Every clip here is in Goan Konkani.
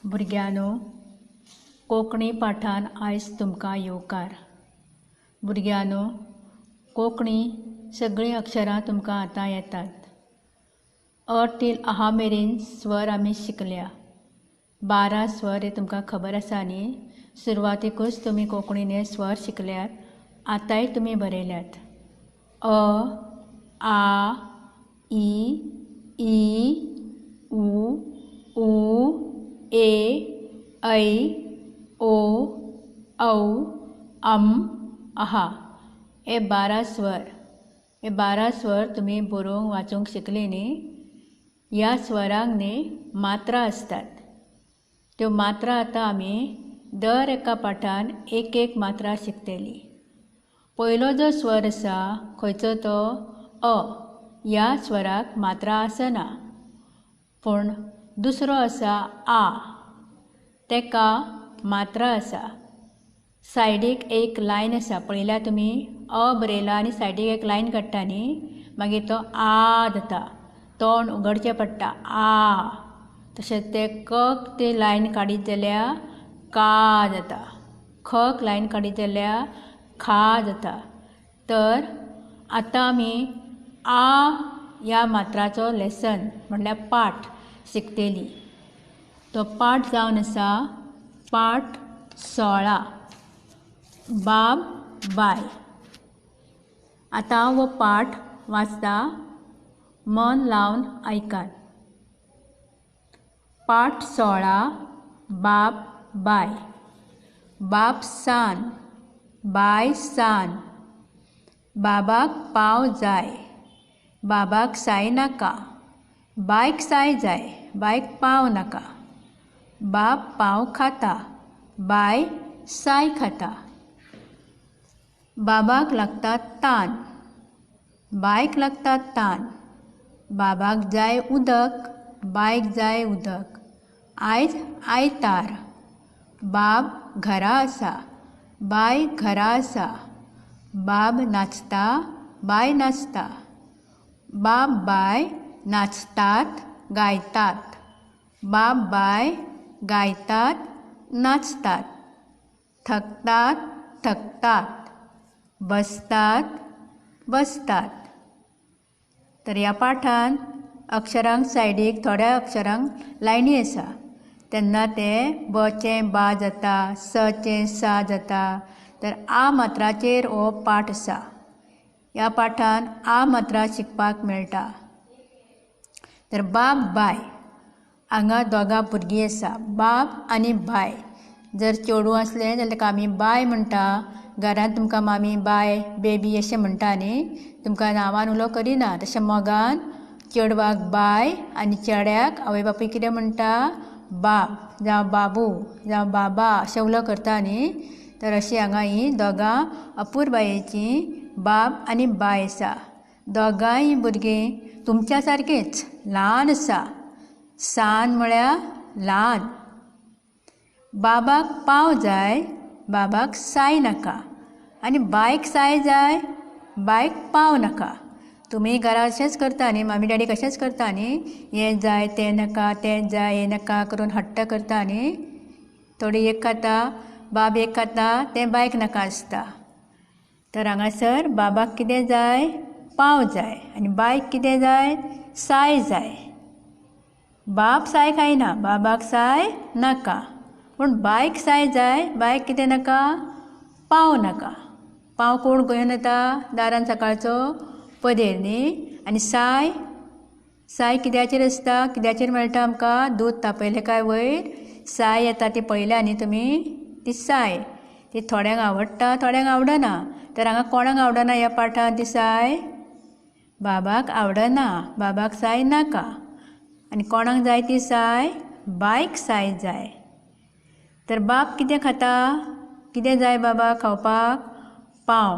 भुरग्यांनो, कोंकणी पाठान आयज तुमकां येवकार. भुरग्यांनो, कोंकणी सगळीं अक्षरां तुमकां आतां येतात. अ तील अहा मेरेन स्वर आमी शिकल्या. 12 स्वर हे तुमकां खबर आसा न्ही? सुरवातेकूच तुमी कोंकणीन हे स्वर शिकल्यात, आतांय तुमी बरयल्यात. अ, आ, इ, ई, उ, ऊ, ए, ऐ, ओ, औ, अम, अहा हे 12 स्वर. हे 12 स्वर तुमी बरोवंक वाचूंक शिकली न्ही? ह्या स्वरांक न्ही मात्रा आसतात. त्यो मात्रा आतां आमी दर एका पाठान एक एक मात्रा शिकतली. पयलो जो स्वर आसा खंयचो तो अ. ह्या स्वराक मात्रा आसना. पूण दुसरो आसा आ, तेका मात्रा आसा. सायडीक एक लायन आसा, पळयल्या तुमी? अ बरयला आनी सायडीक एक लायन काडटा न्ही, मागीर तो आ जाता. तोंड उगडचें पडटा, आ. तशेंच ते कक ते लायन काडीत जाल्यार का जाता. खक लायन काडीत जाल्यार खा जाता. तर आतां आमी आ ह्या मात्राचो लेसन म्हणल्यार पाठ शिकतली. तो पाठ जावन आसा पाठ 16, बाब बाय. आतां हो पाठ वाचता, मन लावन आयकात. पाठ 16, बाब बाय. बाब सान, बाय सान, बाबाक पाव जाय, बाबाक साय नाका, बायक साय जाय, बायक पाव नाका. बाब पाव खाता, बाय साय खाता. बाबाक लागता तान, बायक लागता तान, बाबाक जाय उदक, बायक जाय उदक. आयज आयतार, बाब घरा आसा, बाय घरा आसा. बाब नाचता, बाय नाचता. बाब बाय नाचतात, गायतात. बाब बाय गायतात, नाचतात. थकतात, थकतात. बसतात, बसतात. तर ह्या पाठान अक्षरांक सायडीक थोड्या अक्षरांक लायनी आसा. तेन्ना ते बचें बा जाता, सचें सा जाता. तर आ मात्राचेर हो पाठ आसा. ह्या पाठान आ मात्रा शिकपाक मेळटा. तर बाब बाय, हांगा दोगां भुरगीं आसा, बाब आनी बाय. जर चेडूं आसलें जाल्यार ताका आमी बाय म्हणटा. घरांत तुमकां मामी, बाय, बेबी अशें म्हणटा न्ही, तुमकां नांवान उलो करिना. तशें मोगान चेडवाक बाय आनी चेड्याक आवय बापूय कितें म्हणटा, बाब जावं बाबू जावं बाबा अशें उलो करता न्ही. तर अशीं हांगा हीं दोगां अपुरबायेचीं बाब आनी बाय आसा. दोगांय भुरगीं तुमच्या सारकींच ल्हान आसा. सान म्हळ्यार ल्हान. बाबाक पाव जाय, बाबाक साय नाका. आनी बायक साय जाय, बायक पाव नाका. तुमी घरा अशेंच करता न्ही, मामी डॅडी कशेंच करता न्ही, हें जाय तें नाका, तें जाय हें नाका करून हट्ट करता न्ही. थोडी एक खाता, बाब एक खाता, तें बायक नाका आसता. तर हांगासर बाबाक कितें जाय, पाव जाय आनी बायक कितें जाय, साय जाय. बाब साय खायना, बाबाक साय नाका. पूण बायक साय जाय, बायक कितें नाका, पाव नाका. पाव कोण घेवन येता दारान सकाळचो, पदेर न्ही. आनी साय, साय कित्याचेर आसता, कित्याचेर मेळटा आमकां, दूद तापयलें काय वयर साय येता ती पळयल्या न्ही तुमी, ती साय. ती थोड्यांक आवडटा, थोड्यांक आवडना. तर हांगा कोणाक आवडना ह्या पाठान ती साय, बाबाक आवडना, बाबाक साय नाका. आनी कोणाक जाय ती साय, बायक साय जाय. तर बाब कितें खाता, कितें जाय बाबाक खावपाक, पाव.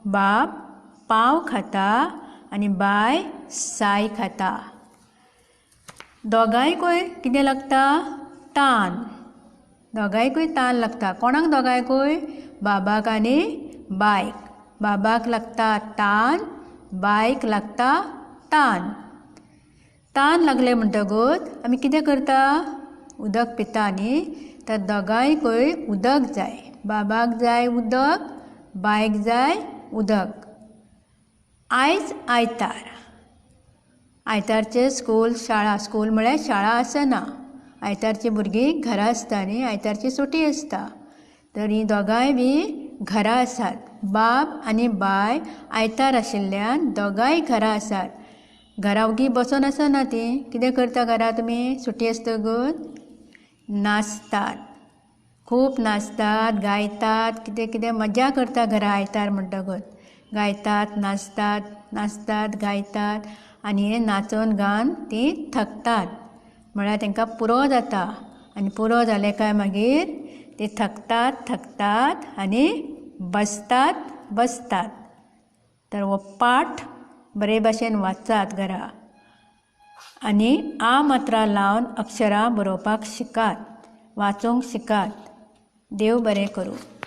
बाब पाव खाता आनी बाय साय खाता. दोगांयकूय कितें लागता, तान. दोगांयकूय तान लागता. कोणाक दोगांयकूय, बाबाक आनी बायक. बाबाक लागता तान, बायक लागता तान. तान लागलें म्हणटकूच आमी कितें करता, उदक पिता न्ही, तर दोगांयकूय उदक जाय. बाबाक जाय उदक, बायक जाय उदक. आयज आयतार. आयतारचें स्कूल शाळा, स्कूल म्हळ्यार शाळा आसना. आयतारचीं भुरगीं घरा आसता न्ही, आयतारची सुटी आसता. तर हीं दोगांय बी घरा आसात. बाब आनी बाय आयतार आशिल्ल्यान दोगांय घरा आसात. घरा वगी बसून आसना तीं. कितें करता घरा तुमी सुटी आसतकूच? नाचतात, खूब नाचतात, गायतात, कितें कितें मजा करता घरा आयतार म्हणटकूच. गायतात, नाचतात, नाचतात, गायतात आनी हें नाचून गावन तीं थकतात. म्हळ्यार तांकां पुरो जाता आनी पुरो जालें काय मागीर तीं थकतात थकतात आनी बसतात बसतात. तर हो पाठ बरे भाशेन वाचात घरा आनी आ मात्रा लावन अक्षरां बरोवपाक शिकात, वाचूंक शिकात. देव बरें करूं.